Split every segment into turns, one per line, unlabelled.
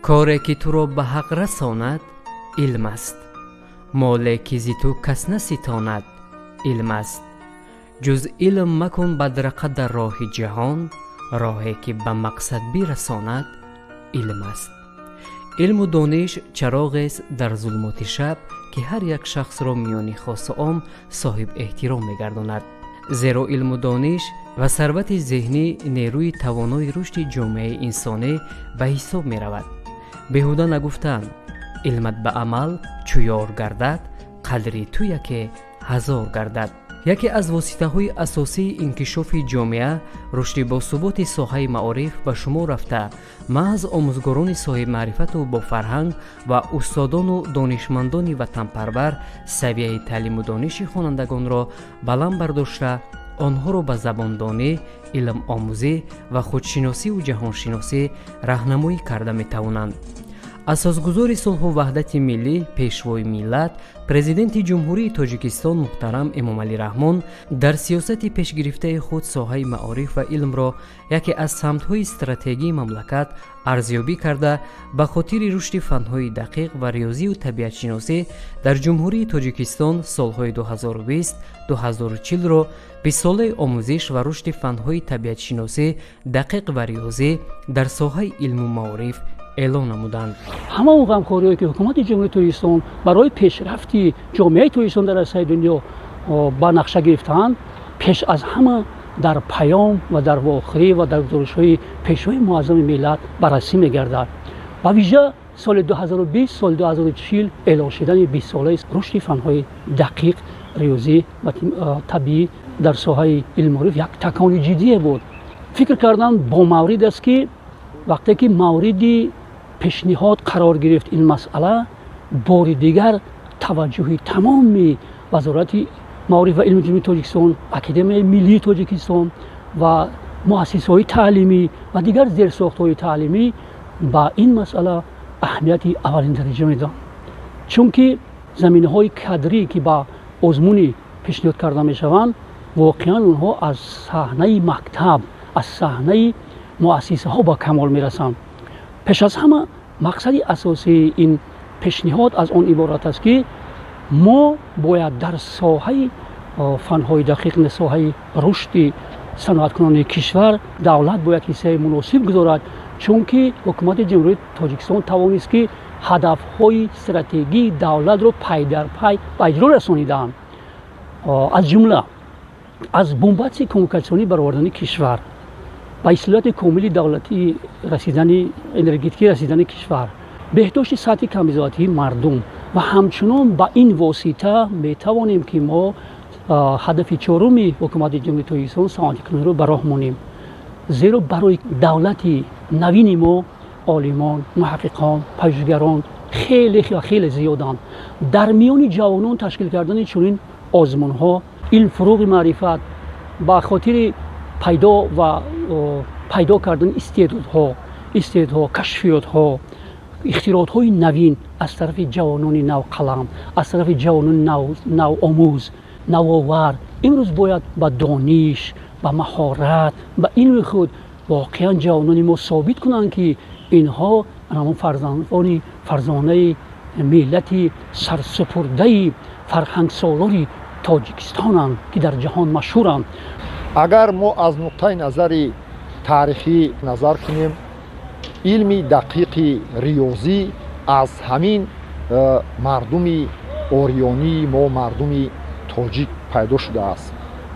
Коре ки туро ба ҳақ расонад, илм аст. Моле ки зи ту кас наситонад, илм аст. Ҷуз илм макун бадрақа дар роҳи ҷаҳон, роҳе ки ба мақсад бирасонад, илм аст. Илму дониш чароғест дар зулмоти шаб, ки ҳар як шахсро миёни хосу ом соҳиб эҳтиром мегардонад. Зеро илму дониш ва сарвати зеҳнӣ нерӯи тавонои рушди ҷомеаи инсонӣ ба ҳисоб меравад. Беҳуда нагуфтанд: илмат ба амал чу ёр гардад, қадри ту яке ҳазор гардад. Яке аз воситаҳои асосии инкишофи ҷомеа рушди босуботи соҳаи маориф ба шумор рафта, маҳз омӯзгорони соҳибмаърифату бофарҳанг ва устодону донишмандони ватанпарвар савияи таълиму дониши хонандагонро баланд бардошта, онҳоро ба забондонӣ, илмомӯзӣ ва худшиносиву ҷаҳоншиносӣ раҳнамоӣ карда метавонанд. Асосгузори сулҳу ваҳдати миллӣ, пешвои миллат, Президенти Ҷумҳурии Тоҷикистон муҳтарам Эмомалӣ Раҳмон дар сиёсати пешгирифтаи худ соҳаи маориф ва илмро яке аз самтҳои стратегии мамлакат арзёбӣ карда, ба хотири рушди фанҳои дақиқ ва риёзию табиатшиносӣ дар Ҷумҳурии Тоҷикистон солҳои 2020-2040-ро бистсолаи омӯзиш ва рушди фанҳои табиатшиносӣ, дақиқ ва риёзӣ дар соҳаи илму маориф эълон намуданд.
Ҳама он ғамхориҳое ки ҳукумати Ҷумҳурии Тоҷикистон барои пешрафти ҷомеаи Тоҷикистон дар арсаи дунё ба нақша гирифтаанд, пеш аз ҳама дар паём ва дар вохӯрӣ ва дар гузоришҳои пешвои муаззами миллат баррасӣ мегардад. Ба вижа соли 2020, соли 2040 эълон шудани бистсолаи рушди фанҳои дақиқ, риёзӣ ва табиӣ дар соҳаи илму маориф як такони ҷиддие буд. Фикр кардам, бо маврид аст ки вақте ки мавриди пешниҳод қарор гирифт ин масъала, бори дигар таваҷҷӯҳи тамоми Вазорати маориф ва илми Ҷумҳурии Тоҷикистон, Академияи миллии Тоҷикистон ва муассисаҳои таълимӣ ва дигар зерсохтҳои таълимӣ ба ин масъала аҳамияти аввалин дараҷа медиҳанд. Чунки заминаҳои кадрӣ ки ба озмунӣ пешниҳод карда мешаванд, воқеан онҳо аз саҳнаи мактаб, аз саҳнаи муассисаҳо ба камол мерасанд. Пеш аз ҳама мақсади асосии ин пешниҳод аз он иборат аст, ки мо бояд дар соҳаи фанҳои дақиқ, соҳаи рушди саноаткунонии кишвар давлат бояд ҳиссаи муносиб гузорад, чунки ҳукумати Ҷумҳурии Тоҷикистон тавонист, ки ҳадафҳои стратегии давлатро пай дар пай ба иҷро расонидаанд, аз ҷумла аз бунбасти коммуникатсионӣ баровардани кишвар, ба истилоҳияти комили давлатии расидани энергетикӣ расидани кишвар, беҳдошти сатҳи камбизоатии мардум ва ҳамчунон ба ин восита метавонем, ки мо ҳадафи чоруми ҳукумати Ҷумҳурии Тоҷикистон, саноатикунониро ба роҳ монем. Зеро барои давлати навини мо олимон, муҳаққиқон, пажӯҳишгарон хеле ва хеле зиёданд. Дар миёни ҷавонон ташкил кардани чунин озмунҳо, илм фуруғи маърифат, ба хотири пайдо ва пайдо кардани истеъдодҳо, кашфиётҳо, ихтироотҳои навин аз тарафи ҷавонони навқалам, аз тарафи ҷавонони навомӯз, навовар, имрӯз бояд ба дониш, ба маҳорат, ба илми худ воқеан ҷавонони мо собит кунанд, ки инҳо ҳамон фарзандони фарзонаи миллати сарсупурдаи фарҳангсолори Тоҷикистонанд, ки дар ҷаҳон машҳуранд.
Агар мо аз нуқтаи назари таърихӣ назар кунем, илми дақиқи риёзӣ аз ҳамин мардуми ориёнии мо, мардуми тоҷик пайдо шудааст.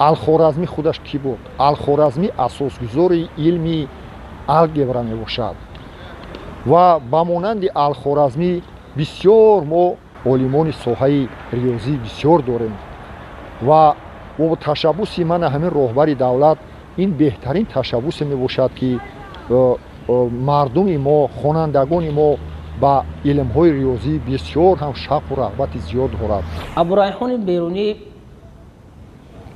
Алхоразмӣ худаш кӣ буд? Алхоразмӣ асосгузори илми алгебра мебошад ва ба монанди Алхоразмӣ бисёр мо олимони соҳаи риёзӣ бисёр дорем ва бо ташаббуси мана ҳамин роҳбари давлат ин беҳтарин ташаббусе мебошад, ки мардуми мо, хонандагони мо ба илмҳои риёзӣ бисёр ҳам шавқу рағбати зиёд дорад.
Абурайҳони Берунӣ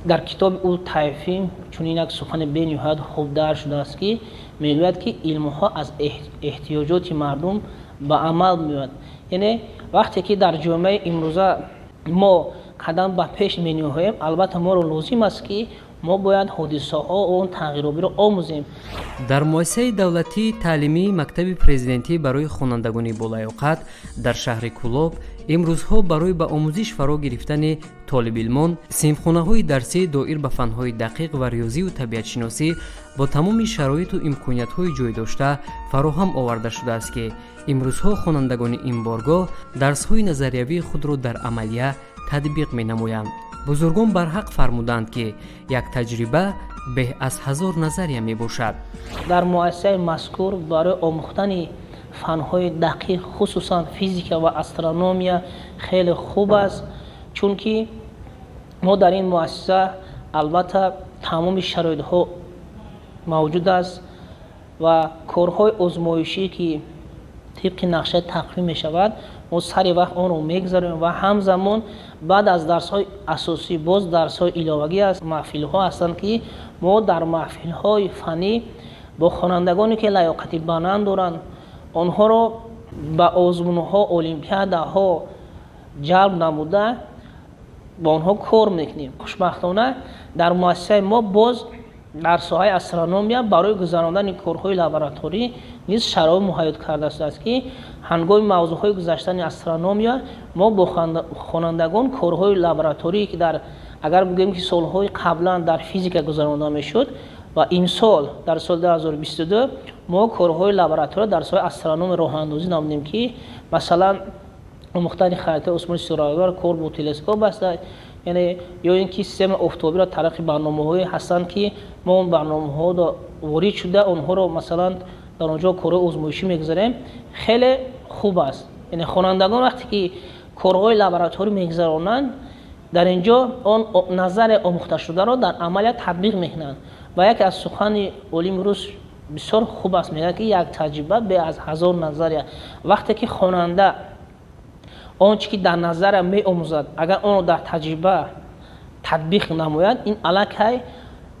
дар китоби ӯ Тайфӣ чунин як сухани бениҳоят хуб дарҷ шудааст, ки мегӯяд, ки илмҳо аз эҳтиёҷоти мардум ба амал меояд. Яъне вақте ки дар ҷомеаи имрӯза мо қадам ба пеш мениҳоем, албатта моро лозим аст, ки Мо бояд ҳодисаҳо ва он тағйиробиро омӯзем.
Дар муассисаи давлатии таълимии мактаби президентӣ барои хонандагони болаёқат дар шаҳри Кӯлоб имрӯзҳо барои ба омӯзиш фаро гирифтани толибилмон синфхонаҳои дарсӣ доир ба фанҳои дақиқ ва риёзию табиатшиносӣ бо тамоми шароиту имкониятҳои ҷой дошта фароҳам оварда шудааст, ки имрӯзҳо хонандагони ин боргоҳ дарсҳои назариявии худро дар амалия татбиқ менамоянд. Бузургон барҳақ фармуданд, ки як таҷриба беҳ аз ҳазор назария мебошад.
Дар муассисаи мазкур барои омӯхтани фанҳои дақиқ, хусусан физика ва астрономия, хеле хуб аст, чунки мо дар ин муассиса албатта тамоми шароитҳо мавҷуд аст ва корҳои озмоишӣ, ки тибқи нақшаи тақвим мешавад, мо сари вақт онро мегузаронем ва ҳамзамон баъд аз дарсҳои асосӣ боз дарсҳои иловагӣ аст. Маҳфилҳо ҳастанд, ки мо дар маҳфилҳои фаннӣ бо хонандагоне, ки лаёқати баланд доранд, онҳоро ба озмунҳо, олимпиадаҳо ҷалб намуда, бо онҳо кор мекунем. Хушбахтона, дар муассисаи мо боз дар соҳаи астрономия барои гузарондани корҳои лабораторӣ низ шароит муҳайё карда шудааст, ки ҳангоми мавзӯъҳои гузаштани астрономия мо бо хонандагон корҳои лабораторие, ки дар агар бигӯем, ки солҳои қаблан дар физика гузаронда мешуд ва имсол, дар соли 2022, мо корҳои лаборатория дар соҳаи астрономия роҳандозӣ намудем, ки масалан омӯхтани харитаи осмони ситорагон, кор бо телескоп аст, яъне ё ин ки системаи офтобиро тариқи барномаҳое ҳастанд, ки мо он барномаҳоро ворид шуда, онҳоро масалан дар он ҷо корҳои озмоишӣ мегузарем. Хеле хуб аст, яъне хонандагон вақте ки корҳои лабораторӣ мегузаронанд, дар ин ҷо он назари омӯхташударо дар амалия татбиқ мекунанд. Ва яке аз сухани олими рус бисёр хуб аст, мегӯяд, ки як таҷриба беҳ аз ҳазор назария. Вақте ки хонанда он чи ки дар назария меомӯзад, агар онро дар таҷриба татбиқ намояд, ин аллакай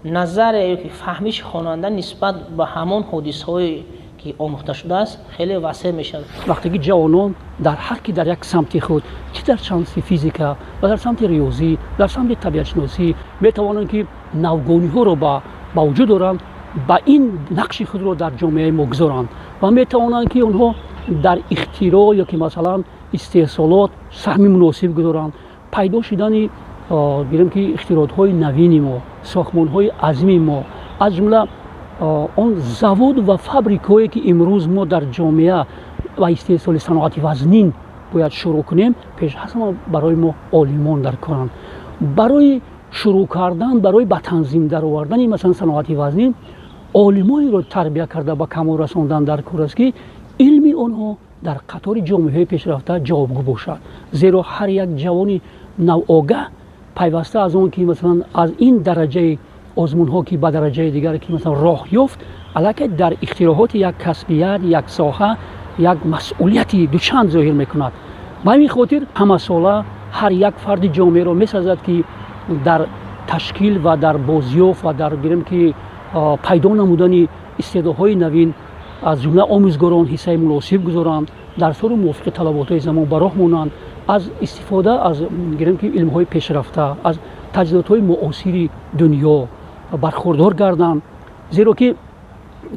назария ё ки фаҳмиши хонанда нисбат ба ҳамон ҳодисаҳое, ки омӯхта шудааст, хеле васеъ мешавад.
Вақте ки ҷавонон дар ҳар ки дар як самти худ, чӣ дар самти физика ва дар самти риёзӣ, дар самти табиатшиносӣ, метавонанд, ки навгониҳоро ба вуҷуд оранд, ба ин нақши худро дар ҷомеаи мо гузоранд ва метавонанд, ки онҳо дар ихтироъ ё ки масалан истеҳсолот саҳми муносиб гузоранд. Пайдо шудани, гирем, ки ихтироотҳои навини мо, сохтмонҳои азими мо, аз ҷумла он завод ва фабрикҳое, ки имрӯз мо дар ҷомеа ва истеҳсоли саноати вазнин бояд шурӯъ кунем, пеш аз ҳама барои мо олимон дар коранд. Барои шурӯъ кардан, барои ба танзим даровардани масалан саноати вазнин, олимонеро тарбия карда ба камол расондан дар кор аст, ки илми онҳо дар қатори ҷомеаҳои пешрафта ҷавобгӯ бошад. Зеро ҳар як ҷавони навогаҳ, пайваста аз он ки масалан аз ин дараҷаи озмунҳо ки ба дараҷаи дигар ки масалан роҳ ёфт, аллакай дар ихтироъоти як касбият, як соҳа, як масъулияти дучанд зоҳир мекунад. Ба ҳамин хотир ҳамасола ҳар як фарди ҷомеаро месазад, ки дар ташкил ва дар бозёфт ва дар, гирем, ки пайдо намудани истеъдодҳои навин, аз ҷумла омӯзгорон, ҳиссаи муносиб гузоранд, дарсҳоро мувофиқи талаботҳои замон ба роҳ монанд, аз истифода аз, гирем, ки илмҳои пешрафта, аз таҷҳизотҳои муосири дунё бархурдор гарданд, зеро ки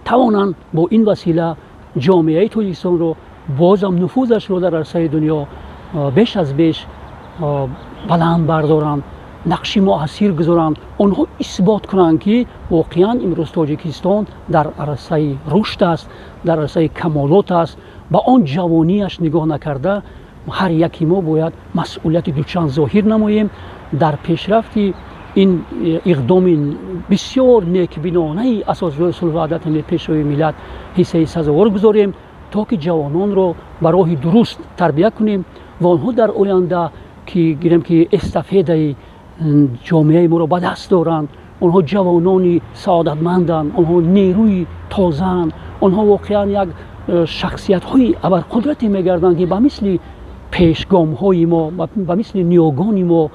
тавонанд бо ин васила ҷомеаи Тоҷикистонро бозам нуфузашро дар арсаи дунё беш аз беш баланд бардоранд, нақши муассир гузоранд, онҳо исбот кунанд, ки воқеан имрӯз Тоҷикистон дар арсаи рушд аст, дар арсаи камолот аст. Ба он ҷавонияш нигоҳ накарда, ҳар яки мо бояд масъулияти дучанд зоҳир намоем дар пешрафти ин иқдоми бисёр некбинонаи Асосгузори сулҳу ваҳдати миллӣ, Пешвои миллат, ҳиссаи сазовор гузорем, то ки ҷавононро ба роҳи дуруст тарбия кунем ва онҳо дар оянда, ки, гирем, ки эстафетаи ҷомеаи моро ба даст доранд. Онҳо ҷавонони саодатманданд, онҳо нерӯи тозаанд, онҳо воқеан як шахсиятҳои абарқудрате мегарданд, ки ба мисли пешгомҳои мо, ба мисли ниёгони мо,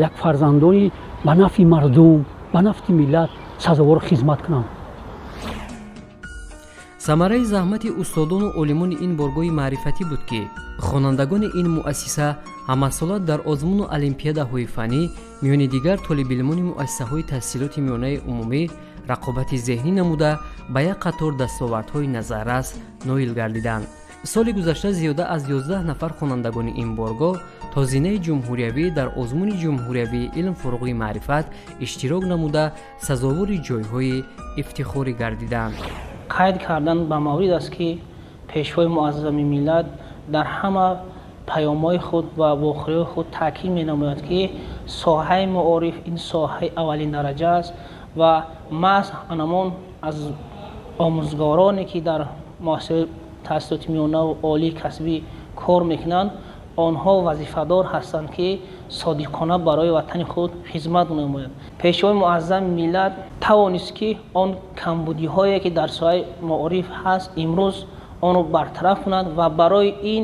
як фарзандони ба нафъи мардум, ба нафъи миллат сазовор хизмат кунанд.
Самараи заҳмати устодону олимони ин боргоҳи маърифатӣ буд, ки хонандагони ин муассиса ҳамасола дар озмуну олимпиадаҳои фаннӣ миёни дигар толибилмони муассисаҳои таҳсилоти миёнаи умумӣ рақобати зеҳнӣ намуда, ба як қатор дастовардҳои назаррас ноил гардиданд. Соли гузашта зиёда аз 11 нафар хонандагони ин боргоҳ то зинаи ҷумҳуриявӣ дар озмуни ҷумҳуриявии илм фуруғи маърифат иштирок намуда, сазовори ҷойҳои ифтихорӣ гардиданд.
Қайд кардан ба маврид аст, ки Пешвои Муаззами миллат дар ҳама паёмҳои худ ва вохӯриҳои худ таъкид менамояд, ки соҳаи маориф ин соҳаи аввалин дараҷа аст ва маҳз анамон аз омӯзгороне, ки дар муассисаи таҳсилоти миёнаву олии касбӣ кор мекунанд, онҳо вазифадор ҳастанд, ки содиқона барои ватани худ хизмат намоянд. Пешвои Муаззами миллат тавонист, ки он камбудиҳое, ки дар соҳаи маориф ҳаст, имрӯз онро бартараф кунад ва барои ин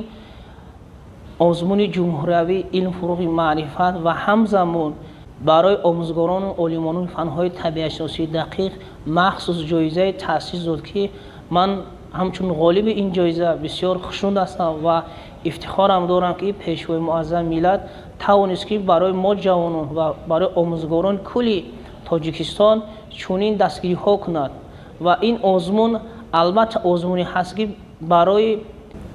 озмуни ҷумҳуриявии илм фуруғи маърифат ва ҳамзамон барои омӯзгорону олимони фанҳои табиатшиносии дақиқ махсус ҷоизаи таъсис дод, ки ман ҳамчун ғолиби ин ҷоиза бисёр хушнуд ҳастам ва ифтихорам дорам, ки Пешвои Муаззами миллат тавонист, ки барои мо ҷавонон ва барои омӯзгорони кулли Тоҷикистон чунин дастгириҳо кунад. Ва ин озмун албатта озмуне ҳаст, ки барои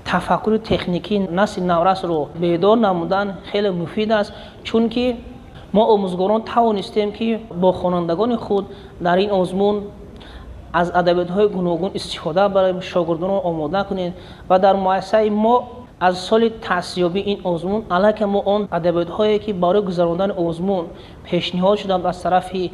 тафаккури техникии насли наврасро бедор намудан хеле муфид аст, чунки мо омӯзгорон тавонистем, ки бо хонандагони худ дар ин озмун аз адабиётҳои гуногун истифода барем, шогирдонро омода кунем. Ва дар муассисаи мо аз соли таъсисёбии ин озмун аллакай мо он адабиётҳое, ки барои гузарондани озмун пешниҳод шуданд аз тарафи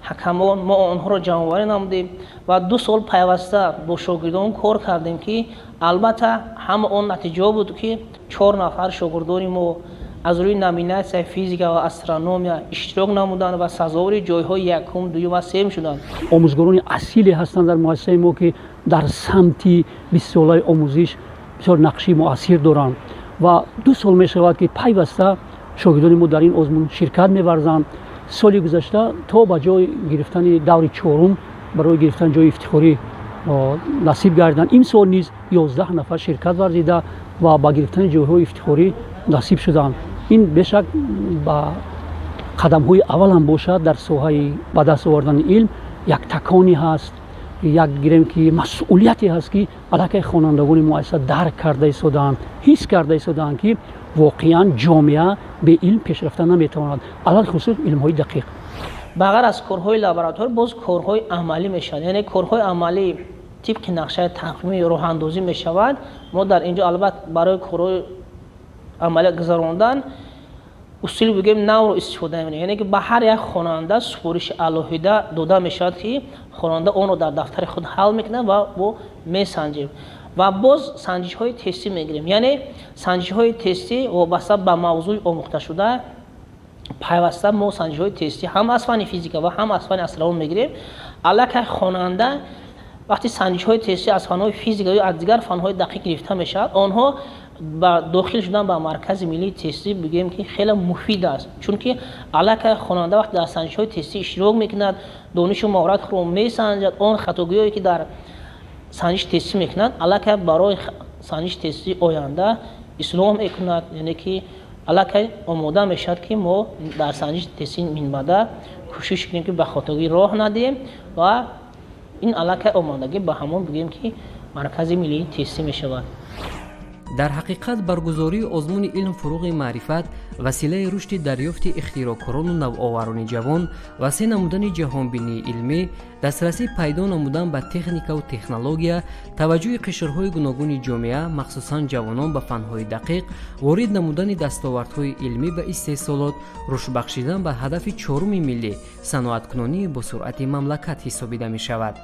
ҳакамон, мо онҳоро ҷамъоварӣ намудем ва 2 сол пайваста бо шогирдон кор кардем, ки албатта ҳама он натиҷаҳо буд, ки 4 нафар шогирдони мо аз рӯи номинатсияи физика ва астрономия иштирок намуданд ва сазовори ҷойҳои якум, дуюм ва сеюм шуданд.
Омӯзгорони асиле ҳастанд дар муассисаи мо, ки дар самти бистсолаи омӯзиш бисёр нақши муассир доранд ва 2 сол мешавад, ки пайваста шогирдони мо дар ин озмун ширкат меварзанд. Соли гузашта то ба ҷой гирифтани даври чорум барои гирифтани ҷои ифтихорӣ насиб гардиданд. Имсол низ 11 нафар ширкат варзида ва ба гирифтани ҷойҳои ифтихорӣ насиб шуданд. Ин бешак ба қадамҳои аввал ҳам бошад, дар соҳаи ба даст овардани илм як таконе ҳаст, як гирем, ки масъулияте ҳаст, ки аллакай хонандагони муассиса дарк карда истодаанд, ҳис карда истодаанд, ки воқеан ҷомеа бе илм пешрафта наметавонад, алалхусус илмҳои дақиқ.
Ба ғайр аз корҳои лабораторӣ боз корҳои амалӣ мешавад, яъне корҳои амалӣ тибқи нақшаи тақвимӣ роҳандозӣ мешавад. Мо дар инҷо албатта барои корҳои амалӣ гузарондан усули бигӯем навро истифода мекунем, яъне ки ба ҳар як хонанда супориши алоҳида дода мешавад, ки хонанда онро дар дафтари худ ҳал мекунад ва бо месанҷем ва боз санҷишҳои тестӣ мегирем, яъне санҷишҳои тестӣ вобаста ба мавзӯи омӯхташуда пайваста мо санҷишҳои тестӣ ҳам аз фанни физика ва ҳам аз фанни астрономия мегирем. Аллакай хонанда вақти санҷишҳои тестӣ аз фанҳои физика ё аз дигар фанҳои дақиқ гирифта мешавад, онҳо ба дохил шудан ба маркази миллии тестӣ бигӯем, ки хеле муфид аст, чунки аллакай хонанда вақте дар санҷишҳои тестӣ иштирок мекунад, донишу маҳорати худро месанҷад, он хатогиҳое, ки дар санҷиши тестӣ мекунад, аллакай барои санҷиши тестии оянда ислоҳ мекунад, яъне ки аллакай омода мешавад, ки мо дар санҷиши тестии минбаъда кӯшиш кунем, ки ба хатогӣ роҳ надиҳем ва ин аллакай омодагӣ ба ҳамон бигӯем, ки маркази миллии тестӣ мешавад.
Дар ҳақиқат баргузории озмуни илм фуруғи маърифат василаи рушди дарёфти ихтироъкорону навоварони ҷавон, васеъ намудани ҷаҳонбинии илмӣ, дастрасӣ пайдо намудан ба техникаву технология, таваҷҷӯҳи қишрҳои гуногуни ҷомеа, махсусан ҷавонон ба фанҳои дақиқ, ворид намудани дастовардҳои илмӣ ба истеҳсолот, рушд бахшидан ба ҳадафи чоруми миллӣ, саноаткунонии босуръати мамлакат ҳисобида мешавад.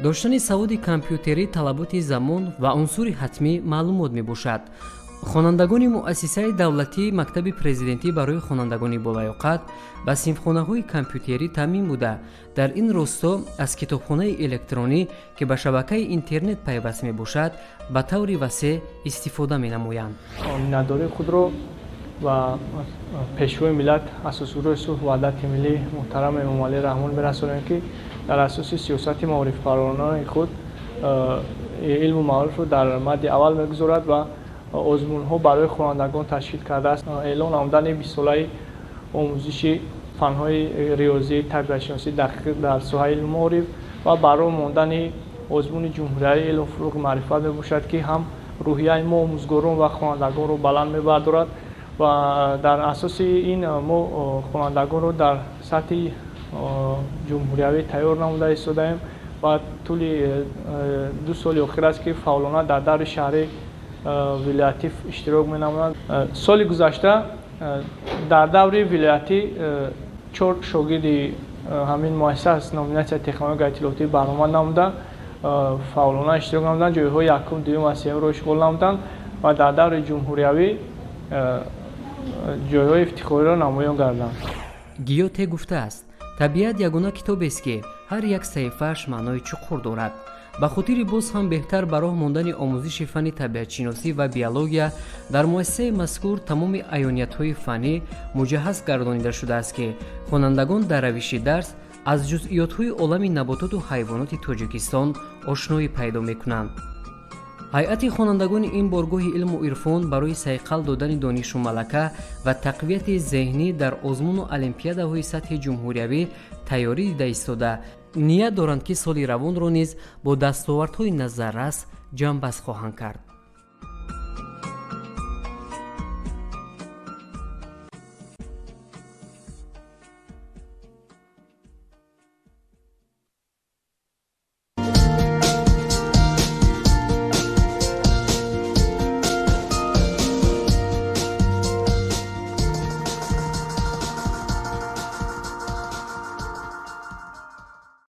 Доштани саводи компютерӣ талаботи замон ва унсури ҳатмӣ маълумот мебошад. Хонандагони муассисаи давлатии мактаби президентӣ барои хонандагони болаёқат ба синфхонаҳои компютерӣ таъмин буда, дар ин росто аз китобхонаи электронӣ, ки ба шабакаи интернет пайваст мебошад, ба таври васеъ истифода менамоянд.
Миннатдории худро ба Пешвои миллат, Асосгузори сулҳу ваҳдати миллӣ муҳтарам Эмомалӣ Раҳмон мерасонем, ки дар асоси сиёсати маорифпарваронаи худ Илму маорифро дар мадди аввал мегузорад ва озмунҳо барои хонандагон ташкил кардааст. Эълон намудани 20-солаи омӯзиши фанҳои риёзӣ, табиатшиносӣ, дақиқ дар соҳаи илму маориф ва барои мондани озмуни ҷумҳуриявии илму фурӯғи маърифат мебошад, ки ҳам рӯҳияи мо омӯзгорон ва хонандагонро баланд мебардорад ва дар асоси ин мо хонандагонро дар сатҳи ҷумҳуриявӣ тайёр намуда истодаем ва тӯли 2 соли охир аст, ки фаъолона дар даври шаҳрӣ, вилоятӣ иштирок менамоянд. Соли гузашта дар даври вилоятӣ 4 шогирди ҳамин муассиса аз номинатсияи технологияи иттилоотӣ баромад намуда, фаъолона иштирок намуданд, ҷойҳои якум, дуюм ва сеюмро ишғол намуданд ва дар даври ҷумҳуриявӣ ҷойҳои ифтихориро намоён гарданд.
Гёте гуфтааст: табиат ягона китобест, ки ҳар як саҳифааш маънои чуқур дорад. Ба хотири боз ҳам беҳтар ба роҳ мондани омӯзиши фанни табиатшиносӣ ва биология дар муассисаи мазкур тамоми аёниятҳои фаннӣ муҷаҳҳаз гардонида шудааст, ки хонандагон дар равиши дарс аз ҷузъиётҳои олами набототу ҳайвоноти Тоҷикистон ошноӣ пайдо мекунанд. Ҳайати хонандагони ин боргоҳи илму ирфон барои сайқал додани донишу малака ва тақвияти зеҳнӣ дар озмуну олимпиадаҳои сатҳи ҷумҳуриявӣ тайёрӣ дида истода, ният доранд, ки соли равонро низ бо дастовардҳои назаррас ҷамъбаст хоҳанд кард.